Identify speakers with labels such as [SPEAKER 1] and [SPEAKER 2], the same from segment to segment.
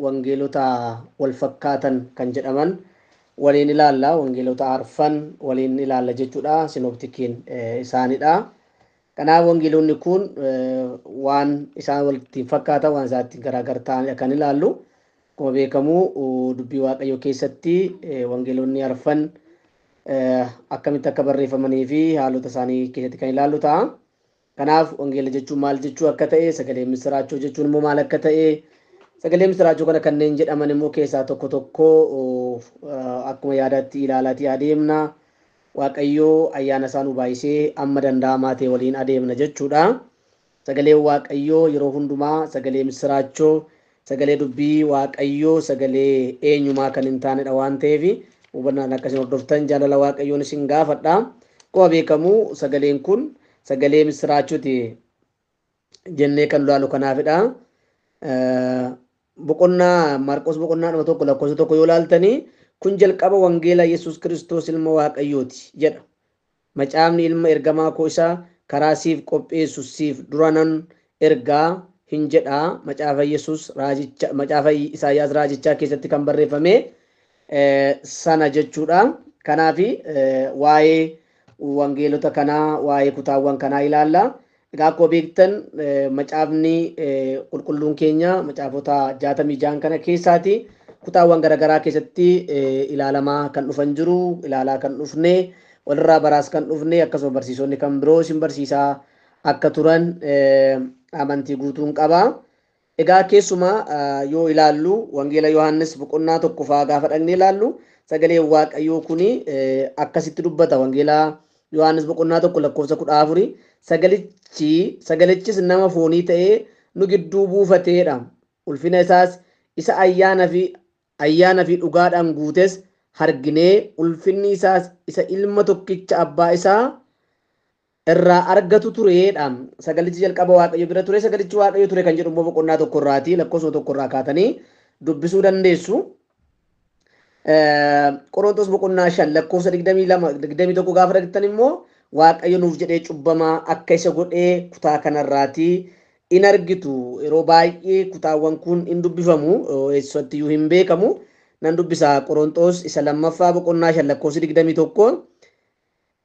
[SPEAKER 1] Wangeelota wal fakkaatan kan jedhaman waliin ilaalla. Wangeelota arfan waliin ilaalla jechuudha. Sinooptikiin isaanidha. Kanaaf wangeelonni kun waan isaan walitti fakkaatan, waan isaan ittiin garaagar ta'anidha kan ilaallu. Akkuma beekamu dubbii Waaqayyoo keessatti wangeelonni arfan akkamitti akka barreeffamanii fi haalota isaanii keessatti kan ilaallu ta'a. Kanaaf wangeela jechuun maal jechuu akka ta'e, sagalee misiraachoo jechuun immoo maal akka ta'e, sagalee misiraachoo kana kanneen jedhaman immoo keessaa tokko tokko akkuma yaadaatti ilaalaatii adeemna. Waaqayyoo ayyaana isaa nu baay'isee amma danda'amaa ta'e waliin adeemna jechuudha. Sagaleen Waaqayyoo yeroo hundumaa sagalee misiraachoo, sagalee dubbii Waaqayyoo, sagalee eenyumaa kan hin taanedha waan ta'eef hubannaan akkasiin hordoftan jaalala Waaqayyoon isin gaafadha. Akkuma beekamu sagaleen kun sagalee misiraachooti jennee kan ilaalu kanaafidha. Boqonnaa Maarqos boqonnaa 1 lakkoofsa 1 yoo ilaaltanii, kun jalqaba wangeela Yesuus Kiristoos ilma Waaqayyooti jedha. Macaafni ilma ergamaa koo isaa karaa siif qopheessu siif duranan ergaa hin jedha. Macaafa Yesuus raajicha, macaafa Isaayyaas raajichaa keessatti kan barreeffame sana jechuudha. Kanaaf waa'ee wangeelota kanaa, waa'ee kutaawwan kanaa ilaalla. Egaa akkuma beektan macaafni qulqulluun keenya macaafota 66 kana keessaati kutaawwan garaagaraa keessatti ilaalamaa kan dhufan jiru, ilaalaa kan dhufne, walirraa baraas kan dhufne, akkasuma barsiisonni kan biroo isin barsiisaa akka turan amantii guutuun qaba. Egaa keessumaa yoo ilaallu wangeela Yohaannis boqonnaa 1 fa'aa gaafa dhaqnee ilaallu sagaleen Waaqayyoo kuni akkasitti dubbata. Wangeela Yohaannis boqonnaa 1 lakkoofsa 14, sagalichis nama foonii ta'ee nu gidduu buufateedha. Ulfina isaas isa ayyaana fi dhugaadhaan guutes arginee, ulfinni isaas isa ilma tokkicha abbaa isaa irraa argatu tureedha. Sagalichi jalqaba Waaqayyo bira ture, sagalichi Waaqayyo ture kan jedhu immoo boqonnaa 1 irraati lakkoofsa 1 irraa kaatanii dubbisuu dandeessu. Qorontos boqonnaa 5 lakkoofsa 22 21 gaafa dhaqxan immoo Waaqayyo nuuf jedhee cubbamaa akka isa godhee kutaa kanarraati in argitu. Yeroo baay'ee kutaawwan kun in dubbifamu, eessatti iyyuu hin beekamu. Nan dubbisa Qorontos isa lammaffaa boqonnaa 5 lakkoofsa 21.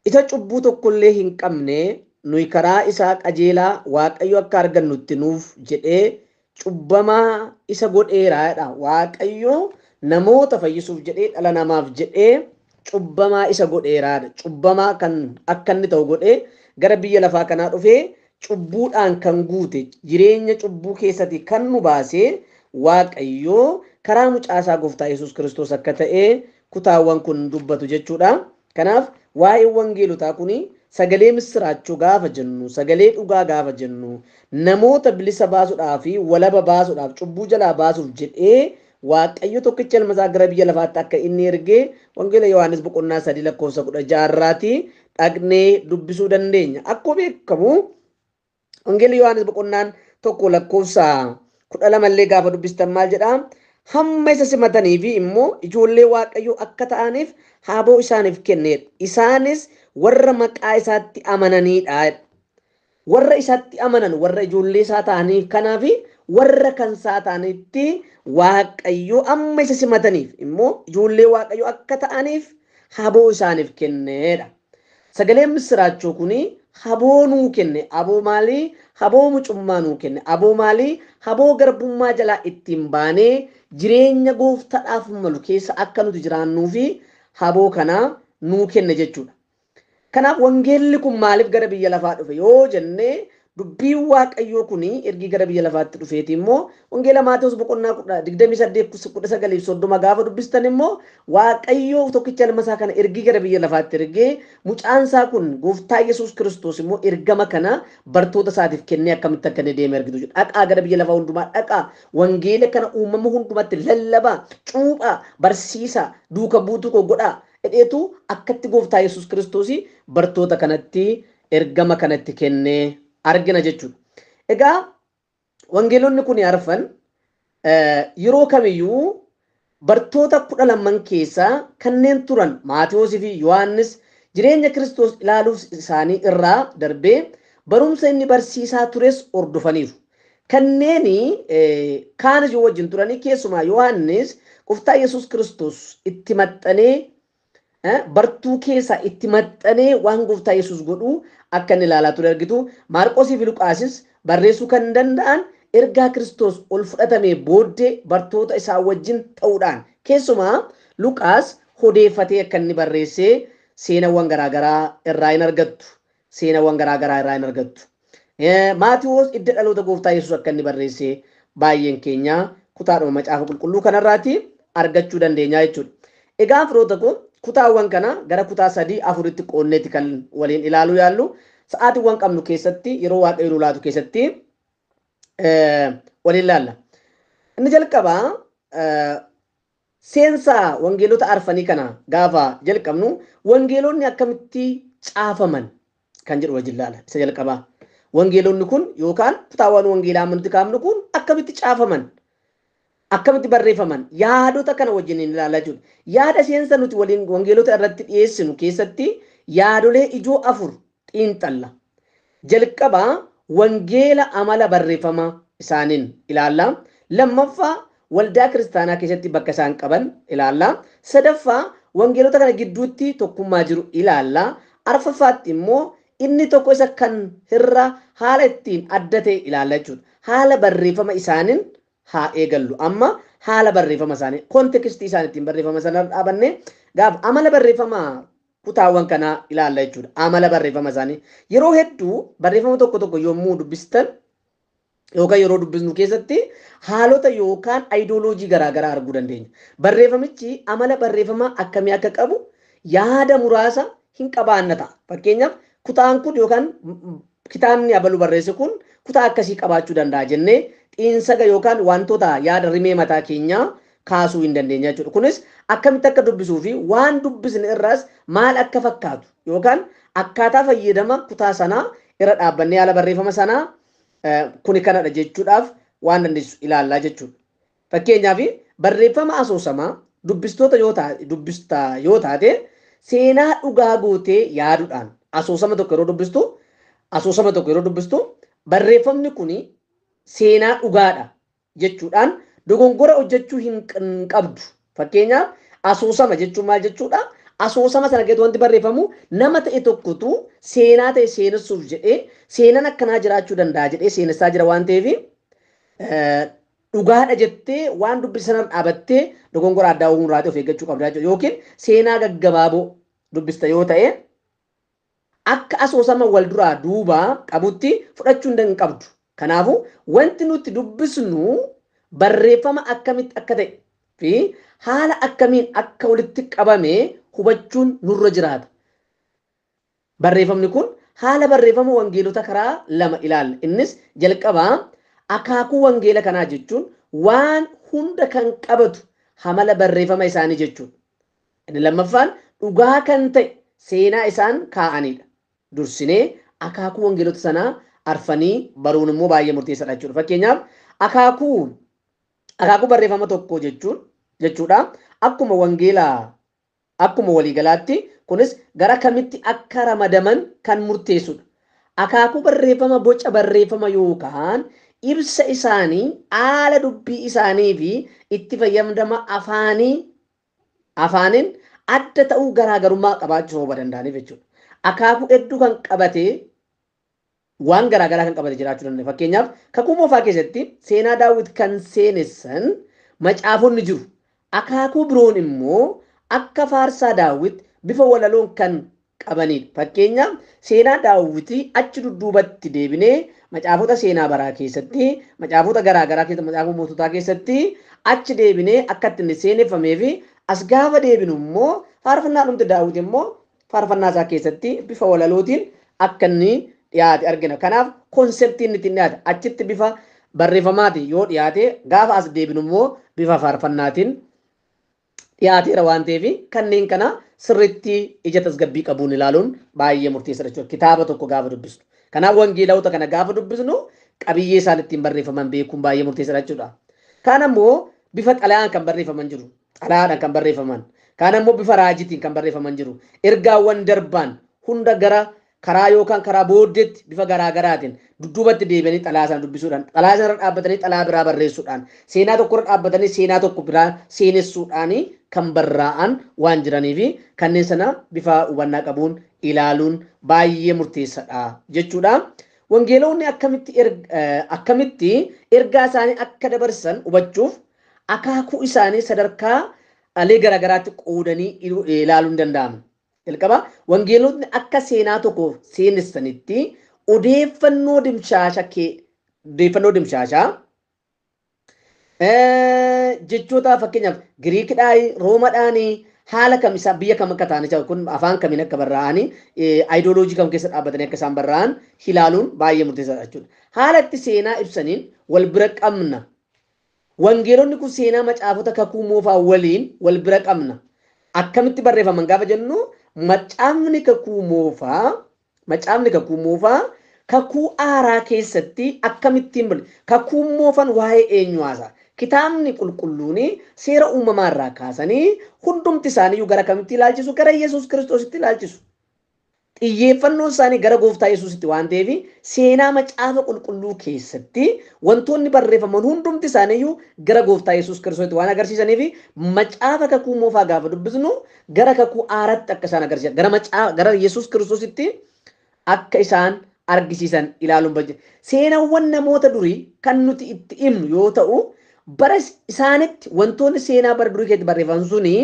[SPEAKER 1] Isa cubbuu tokkollee hin qabne nuyi karaa isaa qajeelaa Waaqayyo akka argannutti nuuf jedhee cubbamaa isa godheeraadha. Waaqayyo namoota fayyisuuf jedhee, dhala namaaf jedhee cubbamaa isa godheeraadha. Cubbamaa kan akka inni ta'u godhee gara biyya lafaa kanaa dhufee cubbuudhaan kan guute, jireenya cubbuu keessatti kan nu baasee Waaqayyo karaa mucaasaa gooftaa Yesuus Kiristoos akka ta'e kutaawwan kun dubbatu jechuudha. Kanaaf waa'ee wangeelotaa kuni sagalee misiraachoo gaafa jennu, sagalee dhugaa gaafa jennu, namoota bilisa baasuudhaa fi walaba baasuudhaaf, cubbuu jalaa baasuuf jedhee Waaqayyo tokkicha ilma isaa gara biyya lafaatti akka inni ergee wangeela Yohaannis boqonnaa 3 lakkoofsa 16 irraati dhaqnee dubbisuu dandeenya. Akkuma beekamu wangeela Yohaannis boqonnaan 1 lakkoofsa 12 illee gaafa dubbistan maal jedhaa? Hamma isa simatanii fi immoo ijoollee Waaqayyoo akka ta'aniif haboo isaaniif kenneedha. Isaanis warra maqaa isaatti amananiidha. Warra isatti amanan, warra ijoollee isaa ta'aniif, kanaaf warra kan isaa ta'anitti Waaqayyoo amma isa simataniif immoo ijoollee Waaqayyoo akka ta'aniif haboo isaaniif kenneedha. Sagaleen misiraachoo kuni haboo nuu kenne. Haboo maalii? Haboo mucummaa nuu kenne. Haboo maalii? Haboo garbummaa jalaa ittiin baanee jireenya gooftaadhaaf malu keessa akka nuti jiraannuu fi haboo kana nuu kenne jechuudha. Kanaaf wangeelli kun maaliif gara biyya lafaa dhufe yoo jennee, dubbiin Waaqayyoo kuni ergi gara biyya lafaatti dhufeeti immoo wangeela Maatewos boqonnaa 28 19 30 gaafa dubbistan immoo Waaqayyoo tokkicha ilma isaa kana ergi gara biyya lafaatti ergee, mucaan isaa kun gooftaa Yesuus Kiristoos immoo ergama kana bartoota isaatiif kennee akkamitti akka inni deeme argitu. Dhaqaa gara biyya lafaa hundumaa dhaqaa, wangeela kana uumama hundumatti lallabaa, cuuphaa, barsiisaa, duuka buutuu koo godhaa jedheetu akkatti gooftaa Yesuus Kiristoos bartoota kanatti ergama kanatti kennee argina jechuudha. Egaa wangeelonni kun arfan yeroo kamiyyuu bartoota 12 keessaa kanneen turan Maatewosii fi Yohaannis jireenya Kiristoos ilaaluuf isaanii irraa darbee barumsa inni barsiisaa tures hordofaniiru. Kanneen kaanis yoo wajjin turanii keessumaa Yohaannis gooftaa Yesuus Kiristoos itti maxxanee bartuu keessaa itti maxxanee waan gooftaa Yesuus godhu akka inni ilaalaa ture argitu. Maarqosii fi Luqaasis barreessuu kan danda'an ergaa Kiristoos ol fudhatamee booddee bartoota isaa wajjin ta'uudhaan keessumaa Luqaas odeeffatee akka inni barreessee seenawwan garaagaraa irraa hin argattu. Seenawwan garaagaraa irraa hin argattu. Maatiwoos idda dhaloota gooftaa Yesuus akka inni barreessee baay'een keenya kutaadhuma macaafa qulqulluu kanarraati argachuu dandeenya jechuudha. Egaa firoota koo kutaawwan kana gara kutaa 3 4tti qoonneeti kan waliin ilaaluu yaallu. Sa'aatiiwwan qabnu keessatti yeroo Waaqayyo nu laatu keessatti waliin ilaalla. Inni jalqabaa seensa wangeelota arfanii kana gaafa jalqabnu wangeelonni akkamitti caafaman kan jedhu wajjin ilaalla. Isa jalqabaa. Wangeelonni kun yookaan kutaawwan wangeelaa nuti kaafnu kun akkamitti caafaman? Akkamitti barreeffaman? Yaadota kana wajjin ilaalaa jechuudha. Yaada seensa nuti waliin wangeelota irratti dhiyeessinu keessatti yaadolee ijoo 4 xiinxalla. Jalqabaa wangeela amala barreeffama isaaniin ilaalla. Lammaffaa waldaa kiristaanaa keessatti bakka isaan qaban ilaalla. Sadaffaa wangeelota kana gidduutti tokkummaa jiru ilaalla. Arfaffaatti immoo inni tokko isa kan irra haala ittiin adda ta'e ilaalla jechuudha. Haala barreeffama isaaniin haa eegallu. Amma haala barreeffama isaanii kontekstii isaan ittiin barreeffama sana dhaabanne gaafa amala barreeffama kutaawwan kanaa ilaalla jechuudha. Amala barreeffama isaanii yeroo hedduu barreeffama tokko tokko yommuu dubbistan yookaan yeroo dubbisnu keessatti haalota yookaan ayidooloojii garaagaraa arguu dandeenya. Barreeffamichi amala barreeffama akkamii akka qabu yaada muraasa hin qabaanna ta'a. Fakkeenyaaf kutaan kun yookaan kitaabni abaluu barreesse kun kutaa akkasii qabaachuu danda'a jennee xiinsaga yookaan wantoota yaada rimee mataa keenyaa kaasuu hin dandeenya jechuudha. Kunis akkamitti akka dubbisuu fi waan dubbisne irraas maal akka fakkaatu yookaan akkaataa fayyadama kutaa sanaa irra dhaabbannee haala barreeffama sanaa kuni kanadha jechuudhaaf waan dandeessu ilaallaa jechuudha. Fakkeenyaaf barreeffama asoosamaa dubbistoota yoo taate dubbistaa yoo taate seenaa dhugaa gootee yaaduudhaan asoosama tokko yeroo dubbistu asoosama tokko yeroo dubbistu barreeffamni kuni seenaa dhugaadha jechuudhaan dogongora hojjechuu hin qabdu. Fakkeenyaaf asoosama jechuun maal jechuudha? Asoosama sana keessatti wanti barreeffamu nama ta'e tokkotu seenaa ta'e seenessuuf jedhee seenaan akkanaa jiraachuu danda'a jedhee seenessaa jira waan ta'eef dhugaadha jettee waan dubbisa sanarra dhaabattee dogongora addaa uumuun raatee of eeggachuu qabda jechuudha. Yookiin seenaa gaggabaaboo dubbista yoo ta'e akka asoosama wal duraa duubaa qabutti fudhachuu hin qabdu. Kanaafuu wanti nuti dubbisnu barreeffama akkamitti akka ta'e fi haala akkamiin akka walitti qabame hubachuun nurra jiraata. Barreeffamni kun haala barreeffama wangeelota karaa lama ilaalla. Innis jalqabaa akaakuu wangeela kanaa jechuun waan hunda kan qabatu amala barreeffama isaanii jechuudha. Inni lammaffaan dhugaa kan ta'e seenaa isaan kaa'anidha. Dursinee akaakuu wangeelota sanaa arfanii baruun immoo baay'ee murteessaadha jechuudha. Fakkeenyaaf akaakuu barreeffama tokko jechuudha. Akkuma wangeelaa akkuma waliigalaatti kunis gara kamitti akka ramadaman kan murteessudha. Akaakuu barreeffama boca barreeffama yookaan ibsa isaanii haala dubbii isaanii fi itti fayyadama afaaniin adda ta'uu garaagarummaa qabaachuu sababa danda'aniif jechuudha. Akaakuu hedduu kan qabatee waan garaagaraa kan qabate jiraachuu danda'a. Fakkeenyaaf kakuu moofaa keessatti seenaa Daawit kan seenessan macaafonni jiru. Akaakuu biroon immoo akka faarsaa Daawit bifa walaloon kan qabanidha. Fakkeenyaaf seenaa Daawitii achi dudduubatti deebinee macaafota seenaa baraa keessatti macaafota garaagaraa keessatti macaafa moototaa keessatti achi deebinee akka ittiin seeneffamee fi as gaafa deebinu immoo faarfannaa dhumti Daawit immoo faarfannaa isaa keessatti bifa walalootiin akka inni dhiyaate argina. Kanaaf konseptiin ittiin dhiyaate achitti bifa barreeffamaatiin yoo dhiyaate gaafa as deebinu immoo bifa faarfannaatiin dhiyaateera waan ta'eef kanneen kana sirriitti ija tasgabbii qabuun ilaaluun baay'ee murteessaadha jechuudha. Kitaaba tokko gaafa dubbisnu. Kanaaf wangeelota kana gaafa dubbisnu qabiyyee isaan ittiin barreeffaman beekuun baay'ee murteessaadha jechuudha. Kaan ammoo bifa xalayaan kan barreeffaman jiru. Xalayaadhaan kan barreeffaman. Kaan ammoo bifa raajiitiin kan barreeffaman jiru. Ergaawwan darbaan hunda gara Karaa yookaan karaa booddeetti bifa garaagaraatiin dudduubatti deebi'anii xalaa sana dubbisuudhaan, xalaa sana irra dhaabbatanii xalaa biraa barreessuudhaan, seenaa tokko irra dhaabbatanii seenaa tokko biraa seenessuudhaan kan barraa'an waan jiraniif kanneen sana bifa hubannaa qabuun ilaaluun baay'ee murteessaadha jechuudha. Wangeelonni akkamitti ergaa isaanii akka dabarsan hubachuuf akaakuu isaanii sadarkaa alee garaagaraatti qoodanii ilaaluun danda'ama. Jalqaba wangeelonni akka seenaa tokko seenessanitti odeeffannoo dimshaashaa jechoota fakkeenyaaf Giriikidhaan, Roomadhaan haala kam isaan biyya kam akka ta'an kun afaan kamiin akka barraa'anii aayidooloojii kam keessa dhaabbatanii akka isaan barraa'an ilaaluun baay'ee murteessaadha jechuudha. Haala itti seenaa ibsaniin wal bira qabna. Wangeelonni kun seenaa macaafota kakuu moofaa waliin wal bira qabna. Akkamitti barreeffaman gaafa jennu macaafni kakuu moofaa kakuu haaraa keessatti akkamittiin kakuu moofaan waa'ee eenyu haasa'a? Kitaabni qulqulluun seera uumamaa irraa kaasanii hundumti isaaniiyyuu gara kamitti ilaalchisu? Gara Yesuus Kiristoositti ilaalchisu. Xiyyeeffannoon isaanii gara gooftaa Yesuusitti waan ta'eef seenaa macaafa qulqulluu keessatti wantoonni barreeffaman hundumti isaaniiyyuu gara gooftaa Yesuus Kiristoositti waan agarsiisaniif macaafa kakuu moofaa gaafa dubbisnu gara kakuu haaraatti akka isaan agarsiisan gara Yesuus Kiristoositti akka isaan argisiisan ilaaluun barbaachisa. Seenaawwan namoota durii kan nuti itti himnu yoo ta'u bara isaanitti wantoonni seenaa bara durii keessatti barreeffaman suni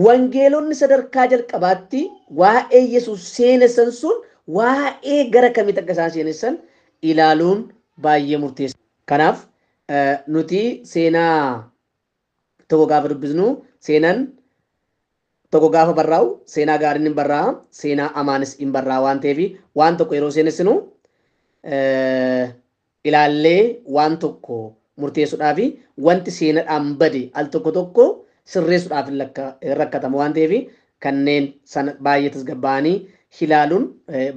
[SPEAKER 1] wangeelonni sadarkaa jalqabaatti waa'ee Yesuus seenessan sun waa'ee gara kamitti akka isaan seenessan ilaaluun baay'ee murteessa. Kanaaf nuti seenaa tokko gaafa dubbisnu seenaan tokko gaafa barraa'u seenaa gaariin hin barraa'a, seenaa amaanis hin barraa'a waan ta'eef waan tokko yeroo seenessinu ilaallee waan tokko murteessuudhaaf wanti seenaadhaan bade al tokko tokko sirreessuudhaaf hin rakkatama waan ta'eef kanneen sana baay'ee tasgabbaa'anii ilaaluun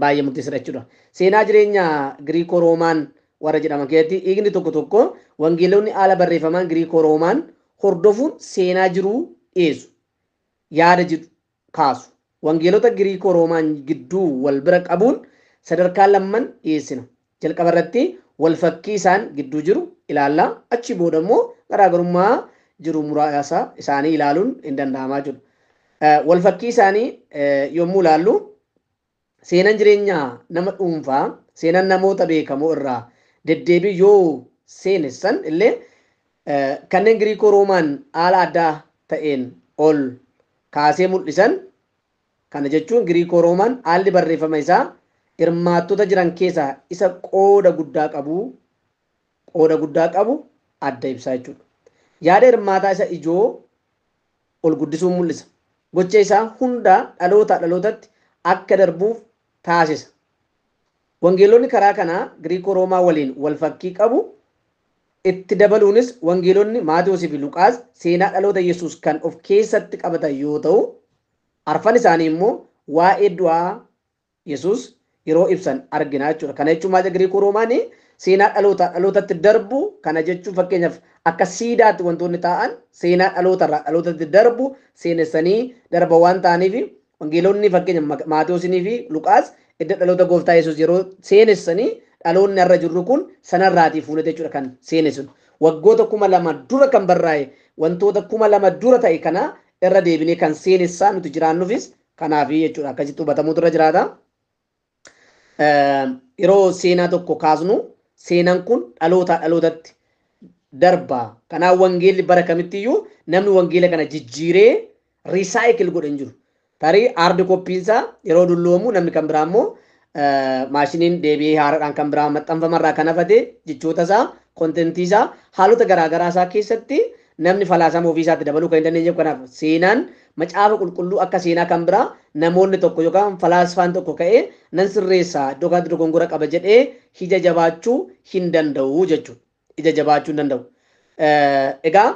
[SPEAKER 1] baay'ee murteessaadha jechuudha. Seenaa jireenya Giriikoo Roomaan warra jedhaman keessatti hiikni tokko tokko wangeelonni haala barreeffamaan Giriikoo Roomaan hordofuun seenaa jiruu dhiyeessu. Yaada jiru kaasu. Wangeelota Giriikoo Roomaan gidduu wal bira qabuun sadarkaa lamman dhiyeessina. Jalqaba irratti wal fakkii isaan gidduu jiru ilaalla. Achi booda immoo garaagarummaa jiru muraasa isaanii ilaaluun hin danda'amaa jiru. Wal fakkii isaanii yommuu ilaallu seenaan jireenyaa nama dhuunfaa, seenaan namoota beekamoo irraa deddeebii yoo seenessan illee kanneen Giriikoo Roomaan haala addaa ta'een ol kaasee mul'isan. Kana jechuun Giriikoo Roomaan haalli barreeffama isaa hirmaattota jiran keessaa isa qooda guddaa qabu adda ibsaa jechuudha. Yaada hirmaataa isa ijoo ol guddisuun mul'isa. Gocha isaa hunda dhalootaa dhalootatti akka darbuuf taasisa. Wangeelonni karaa kanaa Giriikoo Roomaa waliin wal fakkii qabu. Itti dabaluunis wangeelonni Maatiyoosii fi Luqaas seenaa dhaloota Yesuus kan of keessatti qabatan yoo ta'u, arfan isaanii immoo waa'ee du'aa Yesuus yeroo ibsan argina jechuudha. Kana jechuun maal Giriikoo Roomaanii seenaa dhalootaa dhalootatti darbu. Kana jechuun fakkeenyaaf akka siidaatti wantoonni taa'an seenaa dhalootarraa dhalootatti darbu seenessanii darba waan ta'aniif wangeelonni fakkeenya Maatiyoosii fi Luqaas idda dhaloota gooftaa Yesuus yeroo seenessanii dhaloonni har'a jirru kun sanarraatii fuunete jechuudha kan seenessu. Waggoota 2000 dura kan barraa'e wantoota 2000 dura ta'e kana irra deebinee kan seenessaa nuti jiraannuufis kanaaf jechuudha. Akkasitti hubatamuutu irra jiraata. Yeroo seenaa tokko kaasnu seenaan kun dhalootaa dhalootatti darba. Kanaaf wangeelli bara kamittiyyuu namni wangeela kana jijjiiree riisaayikil godhe hin jiru. Tarii aardi koppiinsaa yeroo dulloomu namni kan biraa immoo maashiniin deebi'ee haaraadhaan kan biraa maxxanfamarraa kan hafate jechoota isaa, kontentii isaa, haalota garaagaraa isaa keessatti namni falaasama ofii isaatti dabaluu kan hin dandeenyeef. Kanaaf seenaan macaafa qulqulluu akka seenaa kan biraa namoonni tokko yookaan falaasfaan tokko ka'ee nan sirreessaa iddoo kanatti dogongora qaba jedhee ija jabaachuu hin danda'u jechuudha. Ija jabaachuu hin danda'u. Egaa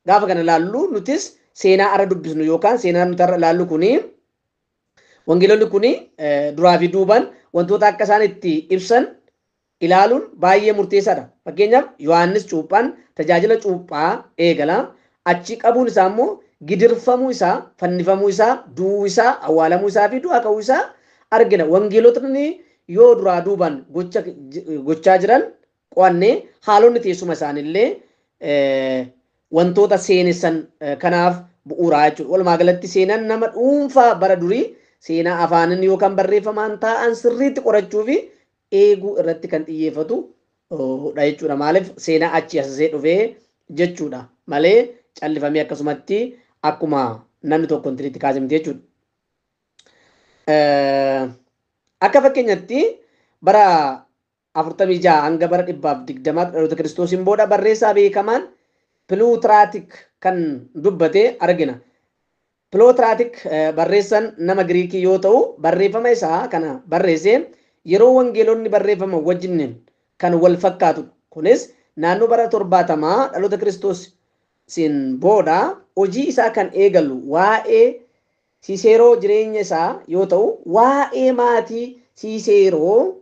[SPEAKER 1] gaafa kana ilaallu nutis seenaa arra dubbisnu yookaan seenaa nuti arra ilaallu kuni wangeelonni kuni duraa fi duubaan wantoota akka isaan itti ibsan ilaaluun baay'ee murteessaadha. Fakkeenyaaf Yohaannis cuuphaan tajaajila cuuphaa eegala. Achi qabuun isaa immoo gidirfamuu isaa, fannifamuu isaa, du'uu isaa, awwaalamuu isaa fi du'aa ka'uu isaa argina. Wangeelotni yoo duraa duubaan gochaa jiran qo'annee haalonni teessuma isaaniillee wantoota seenessan kanaaf bu'uuraa jechuudha. Walumaa galatti seenaan nama dhuunfaa bara durii seenaa afaaniin yookaan barreeffamaan taa'an sirriitti qorachuu fi eeguu irratti kan xiyyeeffatu dha jechuudha. Maaliif seenaa achi asasee dhufee jechuudha malee callifamee akkasumatti akkuma namni tokko intinitti kaase miti jechuudha. Akka fakkeenyatti bara 46 hanga bara 120 dhaloota Kiristoosiin booda barreessaa beekamaan Piluutiraatik kan dubbate argina. Piluutiraatik barreessan nama Giriikii yoo ta'u barreeffama isaa kana barreessee yeroo wangeelonni barreeffaman wajjin kan wal fakkaatudha. Kunis naannoo bara 70 dhaloota Kiristoosiin booda hojii isaa kan eegalu waa'ee Siiseeroo jireenya isaa yoo ta'u waa'ee maatii Siiseeroo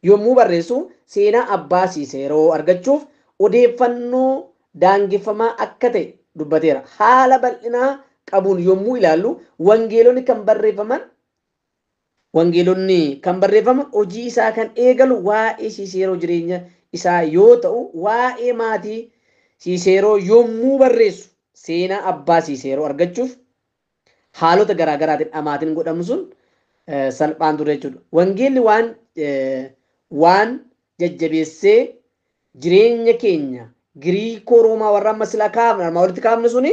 [SPEAKER 1] yommuu barreessu seenaa abbaa Siiseeroo argachuuf odeeffannoo daangeffamaa akka ta'e dubbateera. Haala bal'inaa qabuun yommuu ilaallu wangeelonni kan barreeffaman hojii isaa kan eegalu waa'ee Siiseeroo jireenya isaa yoo ta'u waa'ee maatii Siiseeroo yommuu barreessu seenaa abbaa Siiseeroo argachuuf haalota garaagaraatiin dhamaatiin godhamu sun salphaan ture jechuudha. Wangeelli waan jajjabeessee jireenya keenya Giriikoo Roomaa warra amma sila kaafne armaan olitti kaafne suni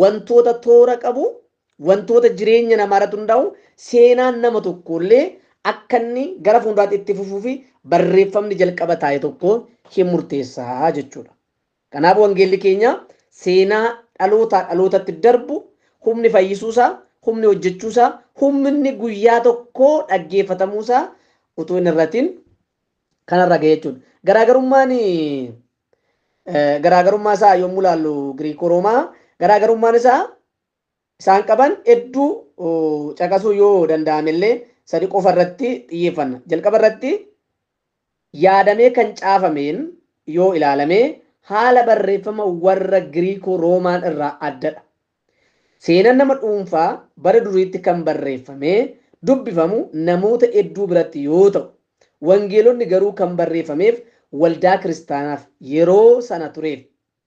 [SPEAKER 1] wantoota toora qabu wantoota jireenya namaa irratti hundaa'u seenaan nama tokkollee akka inni gara fuulduraatti itti fufuu fi barreeffamni jalqaba taa'e tokko hin murteessaa jechuudha. Kanaaf wangeelli keenya seenaa dhalootaa dhalootatti darbu humni fayyisuusaa, humni hojjechuusaa, humni guyyaa tokkoo dhaggeeffatamuusaa utuu hin irratiin kanarra ga'e jechuudha. Garaagarummaa isaa yommuu ilaallu Giriikoo Roomaa garaagarummaan isaa isaan qaban hedduu caqasuu yoo danda'amellee sadi qofa irratti xiyyeeffanna. Jalqaba irratti yaadamee kan caafameen yoo ilaalame haala barreeffama warra Giriikoo Roomaan irraa addadha. Seenaan nama dhuunfaa bara duriitti kan barreeffamee dubbifamu namoota hedduu biratti yoo ta'u, wangeelonni garuu kan barreeffameef waldaa kiristaanaaf yeroo sana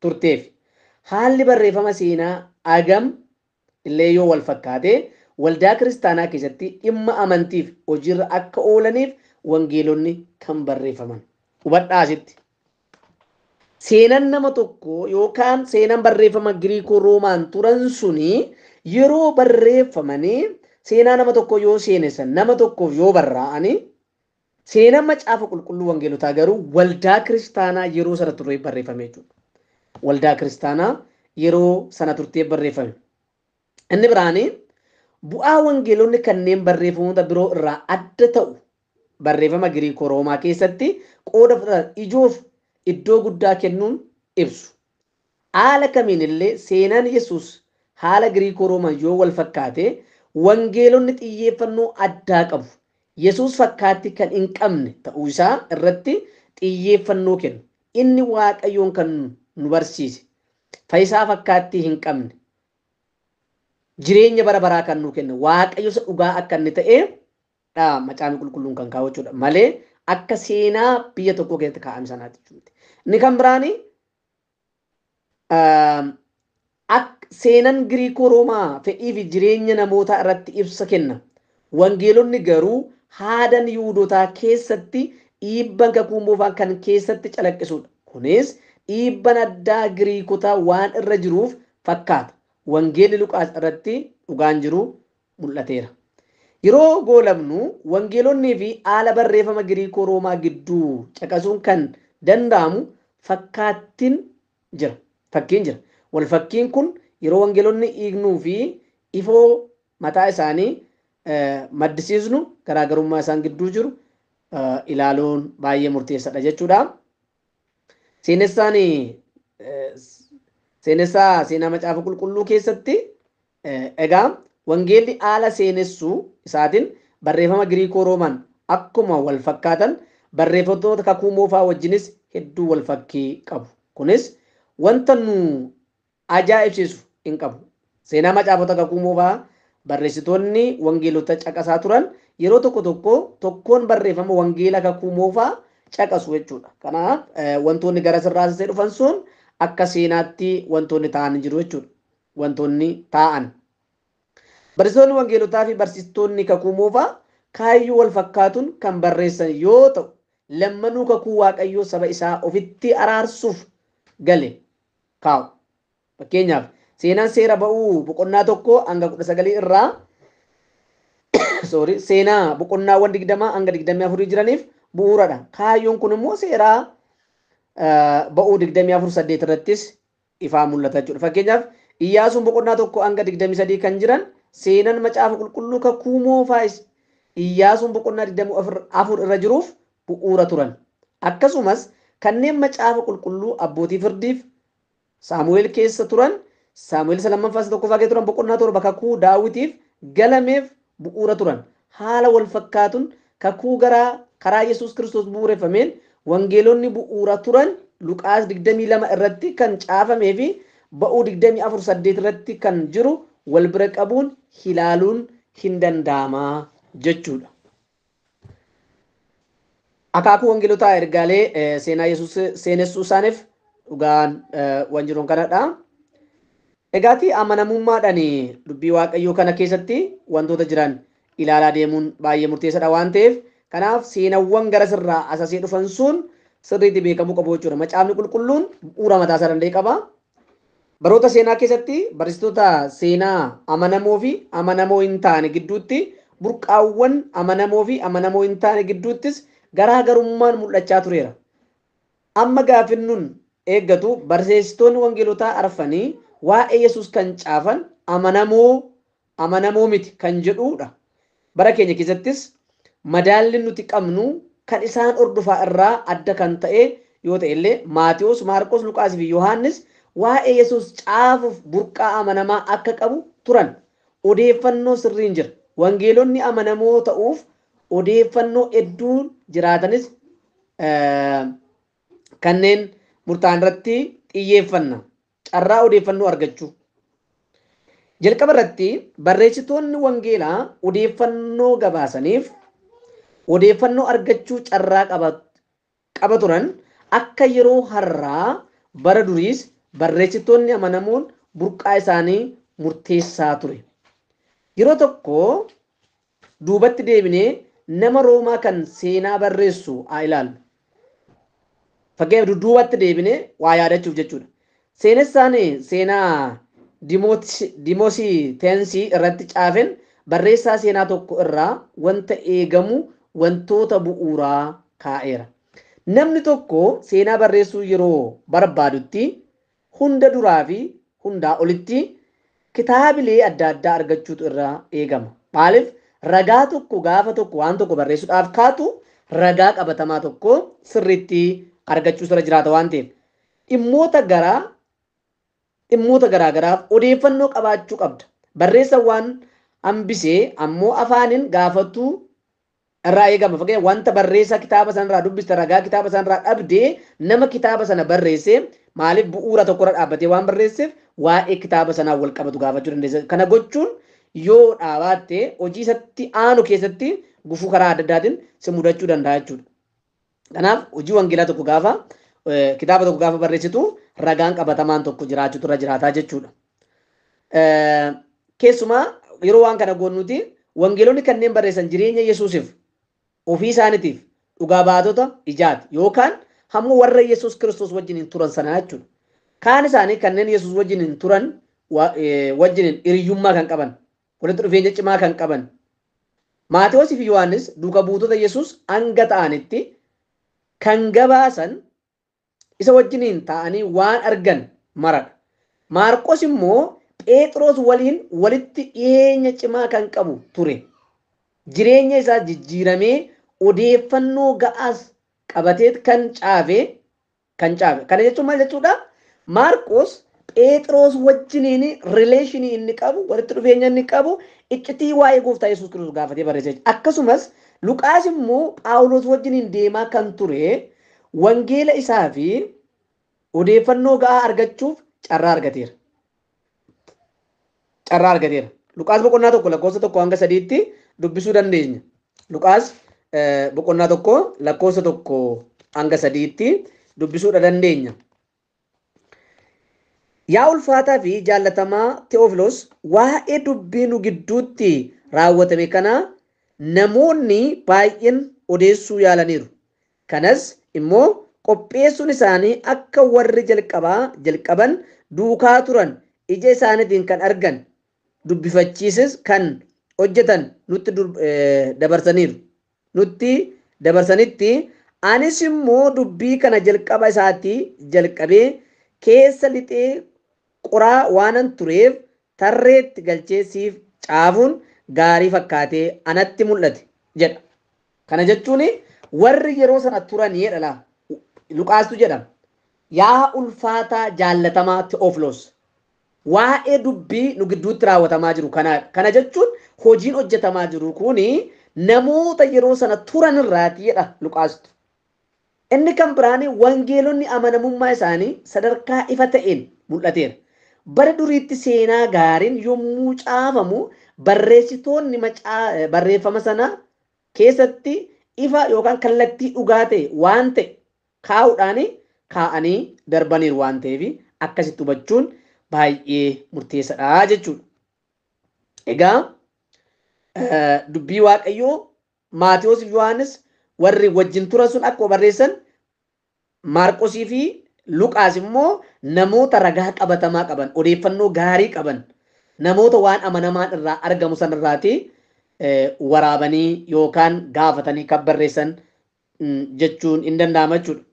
[SPEAKER 1] turteef. Haalli barreeffama seenaa agam illee yoo wal fakkaate waldaa kiristaanaa keessatti dhimma amantiif hojiirra akka oolaniif wangeelonni kan barreeffaman. Hubadhaa asitti. Seenaan nama tokko yookaan seenaan barreeffama Giriikoo Roomaan turan suni yeroo barreeffamanii seenaa nama tokko yoo seenessan nama tokkoof yoo barraa'anii seenaan macaafa qulqulluu wangeelotaa garuu waldaa kiristaanaa yeroo sana turee barreeffame jechuudha. Waldaa kiristaanaa yeroo sana turtee barreeffame. Inni biraanii bu'aa wangeelonni kanneen barreeffamoota biroo irraa adda ta'u barreeffama Giriikoo Roomaa keessatti qooda fudhatan ijoof iddoo guddaa kennuun ibsu. Haala kamiin illee seenaan Yesuus haala Giriikoo Roomaa yoo wal fakkaate wangeelonni xiyyeeffannoo addaa qabu. Yesuus fakkaatti kan hin qabne ta'uu isaa irratti xiyyeeffannoo kennu. Inni Waaqayyoon kan nu barsiise. Fayyisaa fakkaattii hin qabne. Jireenya bara baraa kan nu kenne. Waaqayyo isa dhugaa akka inni ta'e macaafni qulqulluun kan kaa'u jechuudha. Malee akka seenaa biyya tokkoo keessatti kaa'ame sanaati jechuudha. Inni kan biraani seenaan Giriikoo Roomaa fedhii fi jireenya namootaa irratti ibsa kenna. Wangeelonni garuu haadan Yihuudootaa keessatti dhiibban kakuu moofaa kan keessatti calaqqisudha. Kunis dhiibban addaa Giriikotaa waan irra jiruuf fakkaata. Wangeelli Luqaas irratti dhugaan jiru mul'ateera. Yeroo goolabnu wangeelonnii fi haala barreeffama Giriikoo Roomaa gidduu caqasuun kan danda'amu fakkaattiin jira. Fakkiin jira. Wal fakkiin kun yeroo wangeelonni hiiknuu fi ifoo mataa isaanii maddisiisnu garaagarummaa isaan gidduu jiru ilaaluun baay'ee murteessaadha jechuudha. Seenessaa seenaa macaafa qulqulluu keessatti egaa wangeelli haala seenessuu isaatiin barreeffama Giriikoo Roomaan akkuma wal fakkaatan barreeffamtoota kakuu moofaa wajjinis hedduu wal fakkii qabu. Kunis wanta nu ajaa'ibsiisu hin qabu. Seenaa macaafota kakuu moofaa barreessitoonni wangeelota caqasaa turan yeroo tokko tokko tokkoon barreeffama wangeela kakuu moofaa caqasu jechuudha. Kanaaf wantoonni gara sirraasisee dhufan sun akka seenaatti wantoonni ta'an jiru jechuudha. Wantoonni taa'an. Barreessitoonni wangeelotaa fi barsiistonni kakuu moofaa kaayyoo wal fakkaatuun kan barreessan yoo ta'u, lammanuu kakuu Waaqayyoo saba isaa ofitti araarsuuf gale kaa'u. Fakkeenyaaf seenaan seera ba'uu boqonnaa 1 hanga 19 irraa sorry seenaa boqonnaawwan 20 hanga 24 jiraniif bu'uuradha. Kaayyoon kun immoo seeraa ba'uu 24:8 irrattis ifaa mul'ata jechuudha. Fakkeenyaaf Iyyaasuun boqonnaa 1 hanga 23 kan jiran seenaan macaafa qulqulluu kakuu moofaas Iyyaasuun boqonnaa 24 irra jiruuf bu'uura turan. Akkasumas kanneen macaafa qulqulluu abbootii firdiif Saamu'eel keessa turan, Saamu'eel isa lammaffaa isa tokkoffaa keessa turan boqonnaa 7 kakuu Daawitiif galameef bu'uura turan. Haala wal fakkaatuun kakuu garaa karaa Yesuus Kiristoos bu'uureffameen wangeelonni bu'uura turan Luqaas 22 irratti kan caafamee fi ba'uu 24:8 irratti kan jiru wal bira qabuun ilaaluun hin danda'ama jechuudha. Akaakuu wangeelotaa ergaalee seenaa Yesuus seenessuu isaaniif dhugaan waan jiruun kanadha. Egaati amanamummaadhaan dubbii Waaqayyoo kana keessatti wantoota jiran ilaalaa deemuun baay'ee murteessaadha waan ta'eef, kanaaf seenawwan gara sirraa asasee dhufan sun sirriitti beekamuu qabu jechuudha. Macaafni qulqulluun bu'uura mataa isaa danda'e qaba. Baroota seenaa keessatti barsiistota seenaa amanamoo fi amanamoo hin taane gidduutti burqaawwan amanamoo fi amanamoo hin taane gidduuttis garaagarummaan mul'achaa tureera. Amma gaafinnuun eeggatu barsiistonni wangeelotaa arfanii waa'ee Yesuus kan caafan amanamoo miti kan jedhudha. Bara keenya keessattis madaalli nuti qabnu kan isaan hordofaa irraa adda kan ta'e yoo ta'e illee Maatewos, Maarqos, Luqaas fi Yohaannis waa'ee Yesuus caafuuf burqaa amanamaa akka qabu turan. Odeeffannoo sirriin jira. Wangeelonni amanamoo ta'uuf odeeffannoo hedduun jiraatanis kanneen murtaa'an irratti xiyyeeffanna. Carraa odeeffannoo argachuu. Jalqaba irratti barreessitoonni wangeelaa odeeffannoo gabaasaniif odeeffannoo argachuu carraa qaba turan. Akka yeroo har'aa bara duriis barreessitoonni amanamoon burqaa isaanii murteessaa ture. Yeroo tokko duubatti deebinee nama Roomaa kan seenaa barreessu haa ilaallu. Fakkeenyaaf dudduubatti deebinee waa yaadachuuf jechuudha. Seenessaan seenaa Dimoositeensii irratti caafen barreessaa seenaa tokko irraa wanta eegamu wantoota bu'uuraa kaa'eera. Namni tokko seenaa barreessuu yeroo barbaadutti hunda duraa fi hundaa olitti kitaabilee adda addaa argachuutu irraa eegama. Maaliif ragaa tokko gaafa tokko waan tokko barreessuudhaaf kaatu ragaa qabatamaa tokko sirriitti argachuu irra jiraata waan ta'eef dhimmoota garaa garaaf odeeffannoo qabaachuu qabda. Barreessa waan hambisee ammoo afaaniin gaafatu irraa eegama. Fakkeenyaaf wanta barreessaa kitaaba sanarraa dubbiste ragaa kitaaba sanarraa dhabdee nama kitaaba sana barreesse maaliif bu'uura tokkorra dhaabbatee waan barreesseef waa'ee kitaaba sanaa wal qabatu gaafachuu dandeessa. Kana gochuun yoo dhaabatte hojii isatti aanu keessatti gufuu karaa adda addaatiin si mudachuu danda'a jechuudha. Kanaaf hojii wangeelaa tokko gaafa kitaaba tokko gaafa barreessitu ragaan qabatamaan tokko jiraachuutu irra jiraataa jechuudha. Keessumaa yeroo waan kana goonnuti wangeelonni kanneen barreessan jireenya Yesuusiif ofii isaaniitiif dhugaa baatota ijaati yookaan hamma warra Yesuus Kiristoos wajjin hin turan sanaa jechuudha. Kaan isaanii kanneen Yesuus wajjin hin turan wajjin hiriyyummaa kan qaban walitti dhufeenya cimaa kan qaban Maatewosii fi Yohaannis duuka buutota Yesuus hanga ta'anitti kan gabaasan isa wajjiniin ta'anii waan argan maradha. Maarqos immoo Phexros waliin walitti dhiyeenya cimaa kan qabu ture. Jireenya isaa jijjiiramee odeeffannoo ga'aas qabatee kan caafe. Kana jechuun maal jechuudha? Maarqos Phexros wajjiniin rileeshinii inni qabu, walitti dhufeenya inni qabu, iccitii waa'ee gooftaa Yesuus Kiristoos gaafatee barreesse. Akkasumas Luqaas immoo Phaawulos wajjiniin deemaa kan ture wangeela isaa fi odeeffannoo ga'aa argachuuf carraa argateera. carraa argateera. Luqaas boqonnaa 1 lakkoofsa 1 hanga 3tti dubbisuu dandeenya. Luqaas boqonnaa 1 lakkoofsa 1 hanga 3tti dubbisuudha dandeenya. Yaa ulfaataa fi jaallatamaa Teofilos, waa'ee dubbii nu gidduutti raawwatame kana namoonni baay'een odeessuu yaalaniiru. Kanas immoo qopheessuun isaanii akka warri jalqabaa jalqaban duukaa turan ija isaaniitiin kan argan dubbifachiisis kan hojjetan nutti dabarsaniiru. Nutti dabarsanitti anis immoo dubbii kana jalqaba isaatii jalqabee keessa lixee qoraa waanan tureef tarreetti galchee siif caafuun gaarii fakkaatee anatti mul'ate jedha. Kana jechuun warri yeroo sana turan jedha laa. Luqaastu jedhama. Yaa ulfaataa jaallatamaa Teofilos, waa'ee dubbii nu gidduutti raawwatamaa jiru kanaadha. Kana jechuun hojiin hojjetamaa jiru kuni namoota yeroo sana turan irraati jedha Luqaastu. Inni kan biraan wangeelonni amanamummaa isaanii sadarkaa ifa ta'een mul'ateera. Bara duriitti seenaa gaariin yommuu caafamu barreessitoonni barreeffama sana keessatti ifa yookaan kallattii dhugaa ta'e waan ta'e kaa'uudhaan kaa'anii darbaniiru waan ta'eef akkasitti hubachuun baay'ee murteessaadha jechuudha. Egaa dubbii Waaqayyoo Maatewos fi Yohaannis warri wajjin turan sun akkuma barreessan, Maarqosii fi Luqaas immoo namoota ragaa qabatamaa qaban, odeeffannoo gaarii qaban, namoota waan amanamaan irraa argamu sanarraati waraabanii yookaan gaafatanii kan barreessan jechuun hin danda'ama jechuudha.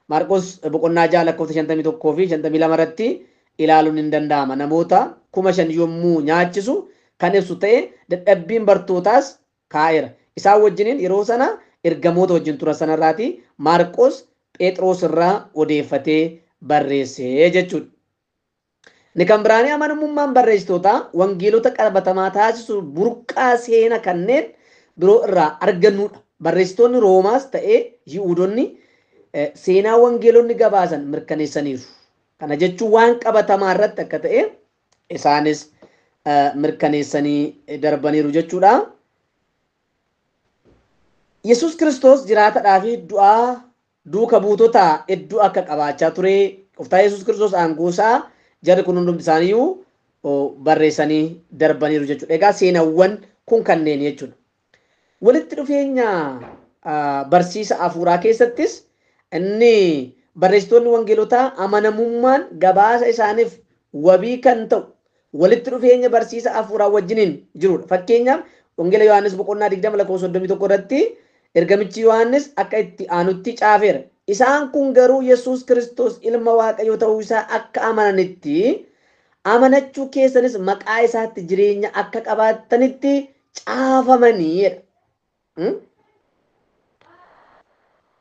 [SPEAKER 1] Maarqos boqonnaa 6 lakkoofsa 51 fi 52 irratti ilaaluun hin danda'ama. Namoota 5,000 yommuu nyaachisu kan ibsu ta'e dadhabbiin bartootaas kaa'eera. Isaan wajjiniin yeroo sana ergamoota wajjin turan sanarraati Maarqos Phexros irraa odeeffatee barreesse jechuudha. Inni kan biraanii amanamummaan barreessitootaa wangeelota qabatamaa taasisu burqaa seenaa kanneen biroo irraa argannudha. Barreessitoonni Roomaas ta'ee Yihuudoonni seenaa wangeelonni gabaasan mirkaneessaniiru. Kana jechuun waan qabatamaa irratti akka ta'e isaanis mirkaneessanii darbaniiru jechuudha. Yesuus Kiristoos jiraatadhaa fi du'aa duuka buutota hedduu akka qabaachaa ture. Gooftaa Yesuus Kiristoos aangoo isaa jarri kun hundumti isaaniiyyuu barreessanii darbaniiru jechuudha. Egaa seenaawwan kun kanneen jechuudha. Walitti dhufeenya barsiisa hafuuraa keessattis inni barreessitoonni wangeelotaa amanamummaan gabaasa isaaniif wabii kan ta'u walitti dhufeenya barsiisa hafuuraa wajjiniin jirudha. Fakkeenyaaf Wangeela Yohaannis boqonnaa 20 lakkoofsa 31 irratti ergamichi Yohaannis akka itti aanutti caafeera. Isaan kun garuu Yesuus Kiristoos ilma Waaqayyoo ta'uu isaa akka amananitti amanachuu keessanis maqaa isaatti jireenya akka qabaatanitti caafamanii jedha.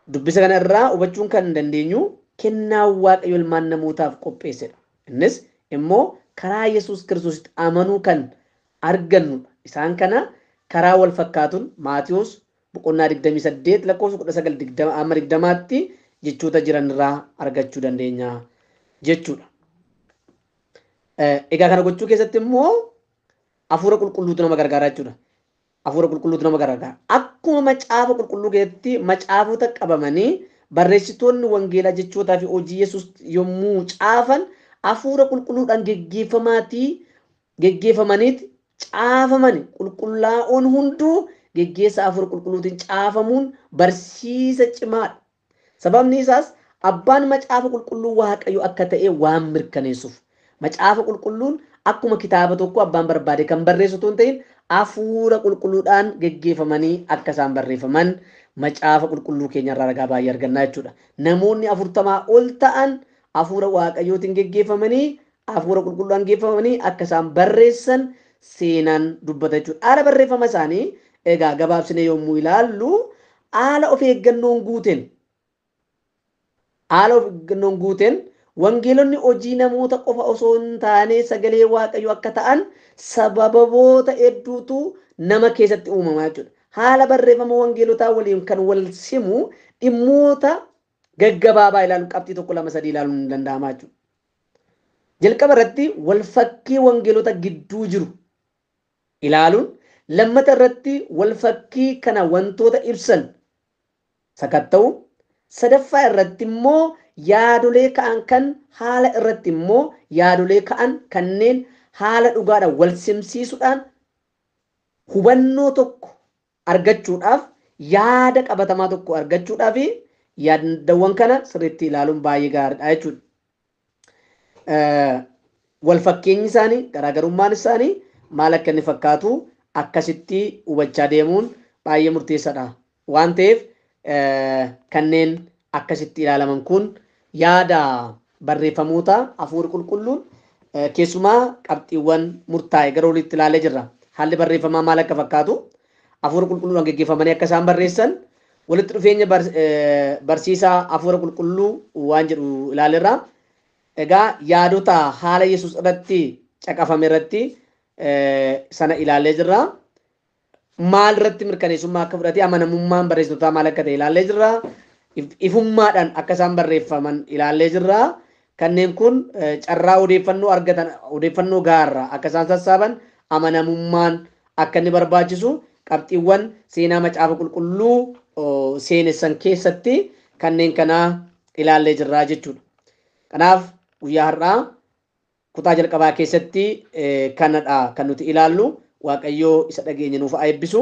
[SPEAKER 1] Dubbisa kana irraa hubachuun kan dandeenyu kennaa Waaqayyo ilmaan namootaaf qopheessedha. Innis immoo karaa Yesuus Kiristoositti amanuu kan argannudha. Isaan kana karaa wal fakkaatuun Maatiyos boqonnaa 28 lakkoofsa 19 amma 20tti jechoota jiran irraa argachuu dandeenya jechuudha. Egaa kana gochuu keessatti immoo hafuura qulqulluutu nama gargaara jechuudha. Hafuura qulqulluutu nama gargaara. Akkuma macaafa qulqulluu keessatti macaafota qabamanii barreessitoonni wangeelaa jechootaa fi hojii Yesuus yommuu caafan hafuura qulqulluudhaan geggeeffamaniiti caafamani. Qulqullaa'oon hunduu geggeessa hafuura qulqulluutiin caafamuun barsiisa cimaadha. Sababni isaas abbaan macaafa qulqulluu Waaqayyo akka ta'e waan mirkaneessuuf. Macaafa qulqulluun akkuma kitaaba tokko abbaan barbaade kan barreessu otoo hin ta'in hafuura qulqulluudhaan geggeeffamanii akka isaan barreeffaman macaafa qulqulluu keenyarraa ragaa baay'ee argannaa jechuudha. Namoonni 40 ol ta'an hafuura Waaqayyootiin geggeeffamanii hafuura qulqulluudhaan geggeeffamanii akka isaan barreessan seenaan dubbata jechuudha. Haala barreeffama isaanii egaa gabaabsinee yommuu ilaallu haala of eeggannoon guuteen wangeelonni hojii namoota qofa osoo hin taane sagalee Waaqayyoo akka ta'an sababoota hedduutu nama keessatti uumamaa jechuudha. Haala barreeffama wangeelotaa waliin kan wal simu dhimmoota gaggabaabaa ilaaluun qabxii 1 2 3 ilaaluun hin danda'ama jechuudha. Jalqaba irratti wal fakkii wangeelota gidduu jiru ilaaluun, lammata irratti wal fakkii kana wantoota ibsan sakatta'u, sadaffaa irratti immoo yaadolee ka'an kan haala irratti immoo yaadolee ka'an kanneen haala dhugaadhaan wal simsiisuudhaan hubannoo tokko argachuudhaaf, yaada qabatamaa tokko argachuudhaaf yaadawwan kana sirriitti ilaaluun baay'ee gaariidha jechuudha. Wal fakkeenyi isaanii, garaagarummaan isaanii maal akka inni fakkaatu akkasitti hubachaa deemuun baay'ee murteessaadha. Waan ta'eef kanneen akkasitti ilaalaman kun yaada barreeffamoota hafuura qulqulluun keessumaa qabxiiwwan murtaa'e gara olitti ilaalee jirra. Haalli barreeffamaa maal akka fakkaatu, hafuura qulqulluudhaan geggeeffamanii akka isaan barreessan, walitti dhufeenya barsiisaa hafuura qulqulluu waan jedhu ilaaleerra. Egaa yaadota haala Yesuus irratti caqafame irratti sana ilaalee jirra. Maal irratti mirkaneessummaa akka fudhate, amanamummaan barreessitotaa maal akka ta'e ilaallee jirra. Ifummaadhaan akka isaan barreeffaman ilaallee jirra. Kanneen kun carraa odeeffannoo argatan, odeeffannoo gaarraa akka isaan sassaaban, amanamummaan akka inni barbaachisu qabxiiwwan seenaa macaafa qulqulluu seenessan keessatti kanneen kanaa ilaallee jirra jechuudha. Kanaaf guyyaa har'aa kutaa jalqabaa keessatti kanadha kan nuti ilaallu. Waaqayyoo isa dhageenye nuuf haa eebbisu.